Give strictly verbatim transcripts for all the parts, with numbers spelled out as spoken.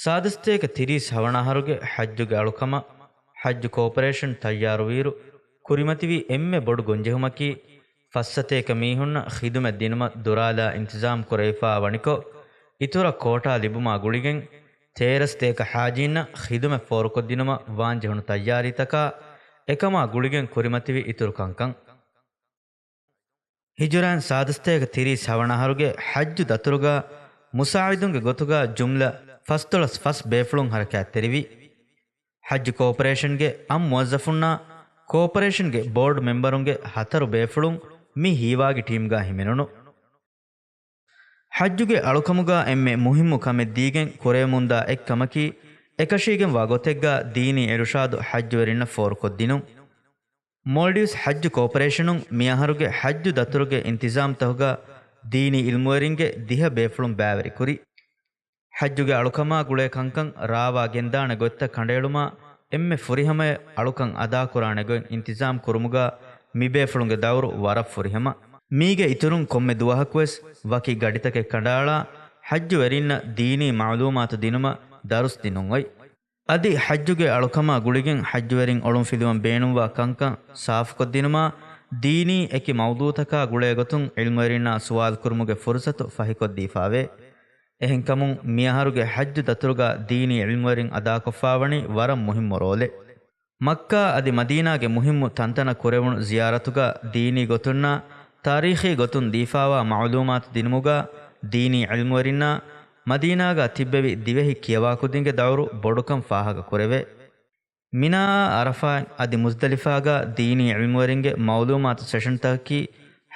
ސާދަސްތޭކަ ތިރީސް ހަވަނަ އަހަރުގެ ޙައްޖުގެ އަޅުކަމަށް ޙައްޖު ކޯޕަރޭޝަން ތައްޔާރުވިއިރު، ކުރިމަތިވި އެންމެ ބޮޑު ގޮންޖެހުމަކީ، ފައްސަތޭކަ މީހުންނަށް ޚިދުމަތް ދިނުމަށް ދުރާލާ އިންތިޒާމް ކުރެވިފާ ވަނިކޮށް، އިތުރަށް ކޯޓާ ލިބުމާ ގުޅިގެން، ތޭރަސްތޭކަ ޙާޖީންނަށް ޚިދުމަތް ފޯރުކޮށްދިނުމަށް ވާން ޖެހުނު ތައްޔާރީތަކާ، އެކަމާ ގުޅިގެން ކުރިމަތިވި އިތުރު ކަންކަން. ހިޖުރައިން ސާދަސްތޭކަ ތިރީސް ހަވަނަ އަހަރުގެ ޙައްޖު ދަތުރުގަ މުސާޢިދުންގެ ގޮތުގަ ޖުމްލަ ފަސްދޮޅަސް ފަސް ބޭފުޅުން ޙަރަކާތްތެރިވި. ޙައްޖު ކޯޕަރޭޝަންގެ އަށް މުވައްޒަފުންނާ ކޯޕަރޭޝަންގެ ބޯޑް މެމްބަރުންގެ ހަތަރު ބޭފުޅުން މި ހީވާގި ޓީމްގަ ހިމެނުނު. ޙައްޖުގެ އަޅުކަމުގަ އެންމެ މުހިއްމު ކަމެއް ދީގެން ކުރެވެމުންދާ އެއްކަމަކީ، އެކަށީގެންވާ ގޮތެއްގަ ދީނީ އިރުޝާދު ޙައްޖުވެރިންނަށް ފޯރުކޮށްދިނުން. މޯލްޑިވްސް ޙައްޖު ކޯޕަރޭޝަނުން މިއަހަރުގެ ޙައްޖު ދަތުރުގެ އިންތިޒާމްތަކުގަ ދީނީ އިލްމުވެރިންގެ ދިހަ ބޭފުޅުން ބައިވެރިކުރި. ޙައްޖުގެ އަޅުކަމާ ގުޅޭ ކަންކަން ރާވާ ގެންދާނެ ގޮތްތައް ކަނޑައެޅުމާ، އެންމެ ފުރިހަމަޔަށް އަޅުކަން އަދާކުރާނެ ގޮތް އިންތިޒާމް ކުރުމުގަ މިބޭފުޅުންގެ ދައުރު ވަރަށް ފުރިހަމަ. މީގެ އިތުރުން ކޮންމެ ދުވަހަކުވެސް ވަކި ގަޑިތަކެއް ކަނޑައަޅާ، ޙައްޖުވެރިންނަށް ދީނީ މަޢުލޫމާތު ދިނުމަށް ދަރުސް ދިނުން އޮތް. އަދި ޙައްޖުގެ އަޅުކަމާ ގުޅިގެން ޙައްޖުވެރިން އޮޅުންފިލުވަން ބޭނުންވާ ކަންކަން ސާފުކޮށްދިނުމާ، ދީނީ އެކި މައުޟޫޢުތަކާ ގުޅޭ ގޮތުން ޢިލްމުވެރިންނާ ސުވާލު ކުރުމުގެ ފުރުޞަތު ފަހިކޮށްދީފާވޭ. އެހެންކަމުން، މިއަހަރުގެ ޙައްޖު ދަތުރުގަ ދީނީ ޢިލްމުވެރިން އަދާކޮށްފާވަނީ ވަރަށް މުހިއްމު ރޯލެއް. މައްކާ އަދި މަދީނާގެ މުހިއްމު ތަންތަނަށް ކުރެވުނު ޒިޔާރަތުގަ ދީނީ ގޮތުންނާ ތާރީޚީ ގޮތުން ދީފާވާ މަޢުލޫމާތު ދިނުމުގަ ދީނީ ޢިލްމުވެރިންނާ މަދީނާގަ ތިއްބެވި ދިވެހި ކިޔަވާކުދިންގެ ދައުރު ބޮޑުކަން ފާހަގަ ކުރެވޭ. މިނާއާ ޢަރަފާތް އަދި މުޒްދަލިފާގަ ދީނީ ޢިލްމުވެރިންގެ މަޢުލޫމާތު ސެޝަންތަކަކީ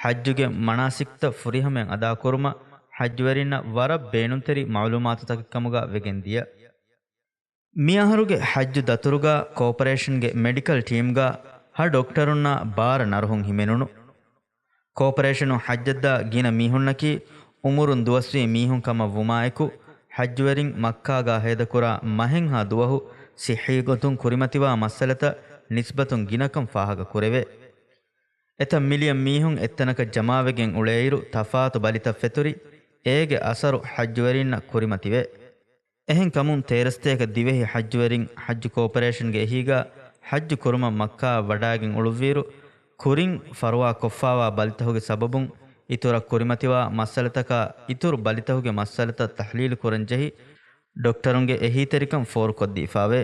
ޙައްޖުގެ މަނާސިކްތައް ފުރިހަމަޔަށް އަދާކުރުމަށް ޙައްޖުވެރިންނަށް ވަރަށް ބޭނުންތެރި މަޢުލޫމާތުތަކެއްކަމުގަ ވެގެންދިޔަ. މިއަހަރުގެ ޙައްޖު ދަތުރުގަ ކޯޕަރޭޝަންގެ މެޑިކަލް ޓީމްގަ ހަ ޑޮކްޓަރުންނާ ބާރަ ނަރުހުން ހިމެނުނު. ކޯޕަރޭޝަނުން ޙައްޖަށްދާ ގިނަ މީހުންނަކީ އުމުރުން ދުވަސްވީ މީހުން ކަމަށް ވުމާއެކު، ޙައްޖުވެރިން މައްކާގާ ހޭދަކުރާ މަހެއްހާ ދުވަހު ޞިއްޙީ ގޮތުން ކުރިމަތިވާ މައްސަލަތައް ނިސްބަތުން ގިނަކަން ފާހަގަ ކުރެވޭ. އެތައް މިލިއަން މީހުން އެއްތަނަކަށް ޖަމާވެގެން އުޅޭއިރު، ތަފާތު ބަލިތައް ފެތުރި، އޭގެ އަސަރު ޙައްޖުވެރިންނަށް ކުރިމަތިވޭ. އެހެންކަމުން، ތޭރަސްތޭކަ ދިވެހި ޙައްޖުވެރިން ޙައްޖު ކޯޕަރޭޝަންގެ އެހީގަ ޙައްޖު ކުރުމަށް މައްކާއަށް ވަޑައިގެން އުޅުއްވިއިރު، ކުރިން ފަރުވާ ކޮށްފާވާ ބަލިތަހުގެ ސަބަބުން އިތުރަށް ކުރިމަތިވާ މައްސަލަތަކާ އިތުރު ބަލިތަހުގެ މައްސަލަތައް ތަޙްލީލު ކުރަން ޖެހި، ޑޮކްޓަރުންގެ އެހީތެރިކަން ފޯރުކޮށްދީފާވޭ.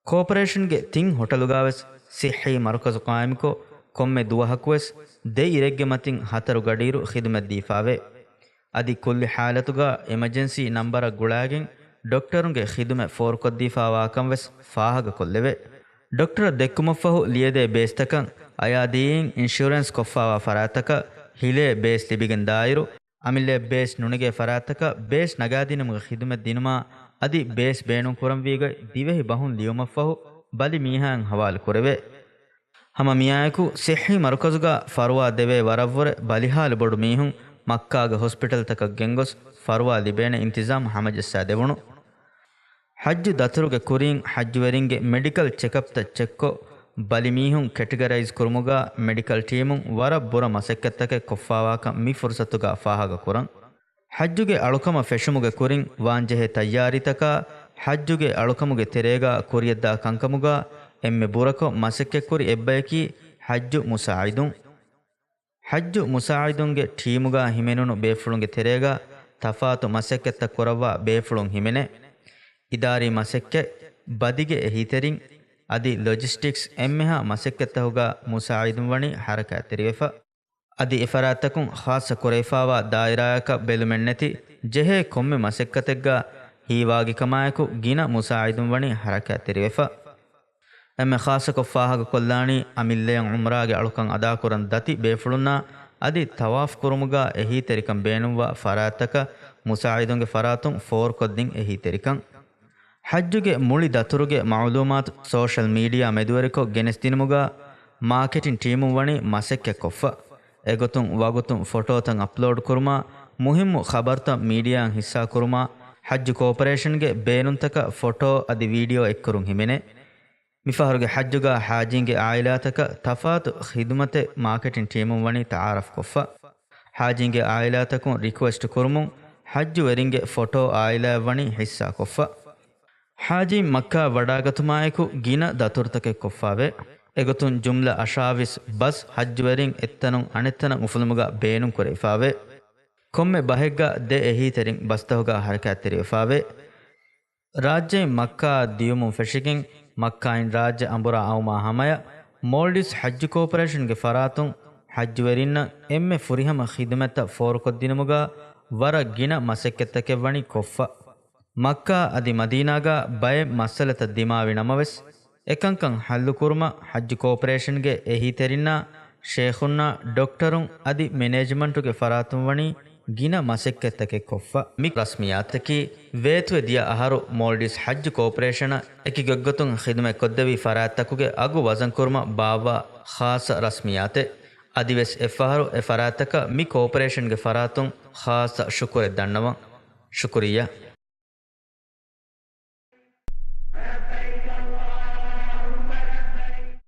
ކޯޕަރޭޝަންގެ ތިން ހޮޓަލުގާވެސް ޞިއްޙީ މަރުކަޒު ޤާއިމުކޮށް، ކޮންމެ ދުވަހަކުވެސް ދެ އިރެއްގެ މަތިން ހަތަރު ގަޑިއިރު ޚިދުމަތް ދީފާވޭ. އަދި ކުއްލި ޙާލަތުގަ އެމަޖެންސީ ނަންބަރަށް ގުޅާގެން ޑޮކްޓަރުންގެ ޚިދުމަތް ފޯރުކޮށްދީފާވާކަން ވެސް ފާހަގަކޮށްލެވޭ. ޑޮކްޓަރަށް ދެއްކުމަށްފަހު ލިޔެދޭ ބޭސްތަކަށް އަޔާދީއިން އިންޝުރެންސް ކޮށްފާވާ ފަރާތްތަކަށް ހިލޭ ބޭސް ލިބިގެން ދާއިރު، އަމިއްލައަށް ބޭސް ނުނެގޭ ފަރާތްތަކަށް ބޭސް ނަގާދިނުމުގެ ޚިދުމަތް ދިނުމާ އަދި ބޭސް ބޭނުންކުރަންވީގޮތް ދިވެހި ބަހުން ލިޔުމަށްފަހު ބަލި މީހާއިން ހަވާލު ކުރެވޭ. ހަމަ މިއާއެކު ޞިއްޙީ މަރުކަޒުގަ ފަރުވާ ދެވޭ ވަރަށްވުރެ ބަލިހާލު ބޮޑު މީހުން މައްކާގެ ހޮސްޕިޓަލްތަކަށް ގެންގޮސް ފަރުވާ ލިބޭނެ އިންތިޒާމް ހަމަޖައްސާދެވުނު. ޙައްޖު ދަތުރުގެ ކުރީން ޙައްޖުވެރިންގެ މެޑިކަލް ޗެކަޕްތައް ޗެކްކޮށް، ބަލި މީހުން ކެޓަގަރައިޒް ކުރުމުގަ މެޑިކަލް ޓީމުން ވަރަށް ބުރަ މަސައްކަތްތަކެއް ކޮށްފާވާކަން މި ފުރުސަތުގަ ފާހަގަ ކުރަން. ޙައްޖުގެ އަޅުކަމަށް ފެށުމުގެ ކުރިން ވާންޖެހޭ ތައްޔާރީތަކާ، ޙައްޖުގެ އަޅުކަމުގެ ތެރޭގަ ކުރިޔަށްދާ ކަންކަމުގަ އެންމެ ބުރަކޮށް މަސައްކަތްކުރި އެއްބަޔަކީ ޙައްޖު މުސާޢިދުން. ޙައްޖު މުސާޢިދުންގެ ޓީމުގަ ހިމެނުނު ބޭފުޅުންގެ ތެރޭގަ ތަފާތު މަސައްކަތްތައް ކުރައްވާ ބޭފުޅުން ހިމެނޭ. އިދާރީ މަސައްކަތް، ބަދިގެ އެހީތެރިން، އަދި ލޮޖިސްޓިކްސް އެންމެހާ މަސައްކަތްތަކުގަ މުސާޢިދުން ވަނީ ޙަރަކާތްތެރިވެފަ. އަދި އެފަރާތްތަކުން ޚާއްޞަ ކުރެވިފާވާ ދާއިރާއަކަށް ބެލުމެއްނެތި ޖެހޭ ކޮންމެ މަސައްކަތެއްގަ ހީވާގިކަމާއެކު ގިނަ މުސާޢިދުން ވަނީ ޙަރަކާތްތެރިވެފަ. އެންމެ ޚާއްޞަކޮށް ފާހަގަކޮށްލާނީ، އަމިއްލަޔަށް ޢުމްރާގެ އަޅުކަން އަދާކުރަން ދަތި ބޭފުޅުންނާ އަދި ޠަވާފް ކުރުމުގަ އެހީތެރިކަން ބޭނުންވާ ފަރާތްތަކަށް މުސާޢިދުންގެ ފަރާތުން ފޯރުކޮށްދިން އެހީތެރިކަން. ޙައްޖުގެ މުޅި ދަތުރުގެ މަޢުލޫމާތު ސޯޝަލް މީޑިއާ މެދުވެރިކޮށް ގެނެސްދިނުމުގަ މާކެޓިން ޓީމުން ވަނީ މަސައްކަތްކޮށްފަ. އެގޮތުން ވަގުތުން ފޮޓޯތައް އަޕްލޯޑް ކުރުމާ، މުހިއްމު ޚަބަރުތައް މީޑިއާއަށް ޙިއްޞާކުރުމާ، ޙައްޖު ކޯޕަރޭޝަންގެ ބޭނުންތަކަށް ފޮޓޯ އަދި ވީޑިއޯ އެއްކުރުން ހިމެނޭ. މިފަހަރުގެ ޙައްޖުގަ ޙާޖީންގެ ޢާއިލާތަކަށް ތަފާތު ޚިދުމަތެއް މާކެޓިން ޓީމުން ވަނީ ތަޢާރަފްކޮށްފަ. ޙާޖީންގެ ޢާއިލާތަކުން ރިކުއެސްޓް ކުރުމުން، ޙައްޖުވެރިންގެ ފޮޓޯ ޢާއިލާއަށް ވަނީ ޙިއްޞާކޮށްފަ. ޙާޖީން މައްކާ ވަޑާގަތުމާއެކު ގިނަ ދަތުރުތަކެއް ކޮށްފާވޭ. އެގޮތުން ޖުމްލަ އަށާވީސް ބަސް ޙައްޖުވެރިން އެއްތަނުން އަނެއްތަނަށް އުފުލުމުގަ ބޭނުން ކުރެވިފާވޭ. ކޮންމެ ބަހެއްގަ ދެ އެހީތެރިން ބަސްތަކުގަ ޙަރަކާތްތެރިވެފާވޭ. ރާއްޖެއިން މައްކާއަށް ދިޔުމުން ފެށިގެން، މައްކާއިން ރާއްޖެ އަނބުރާ އައުމާ ހަމަޔަށް، މޯލްޑިވްސް ޙައްޖު ކޯޕަރޭޝަންގެ ފަރާތުން ޙައްޖުވެރިންނަށް އެންމެ ފުރިހަމަ ޚިދުމަތްތައް ފޯރުކޮށްދިނުމުގަ ވަރަށް ގިނަ މަސައްކަތްތަކެއް ވަނީ ކޮށްފަ. މައްކާ އަދި މަދީނާގަ ބައެއް މައްސަލަތައް ދިމާވި ނަމަވެސް، އެކަންކަން ޙައްލުކުރުމަށް ޙައްޖު ކޯޕަރޭޝަންގެ އެހީތެރިންނާ، ޝޭޚުންނާ، ޑޮކްޓަރުން އަދި މެނޭޖްމަންޓުގެ ފަރާތުން ވަނީ ގިނަ މަސައްކަތްތަކެއް ކޮށްފަ. މި ރަސްމިއްޔާތަކީ ވޭތުވެ ދިޔަ އަހަރު މޯލްޑިވްސް ޙައްޖު ކޯޕަރޭޝަނަށް އެކި ގޮތްގޮތުން ޚިދުމަތް ކޮށްދެވި ފަރާތްތަކުގެ އަގު ވަޒަންކުރުމަށް ބާއްވާ ޚާއްޞަ ރަސްމިއްޔާތެއް. އަދިވެސް އެއްފަހަރު އެ ފަރާތްތަކަށް މި ކޯޕަރޭޝަންގެ ފަރާތުން ޚާއްޞަ ޝުކުރެއް ދަންނަވަން. ޝުކުރިއްޔާ.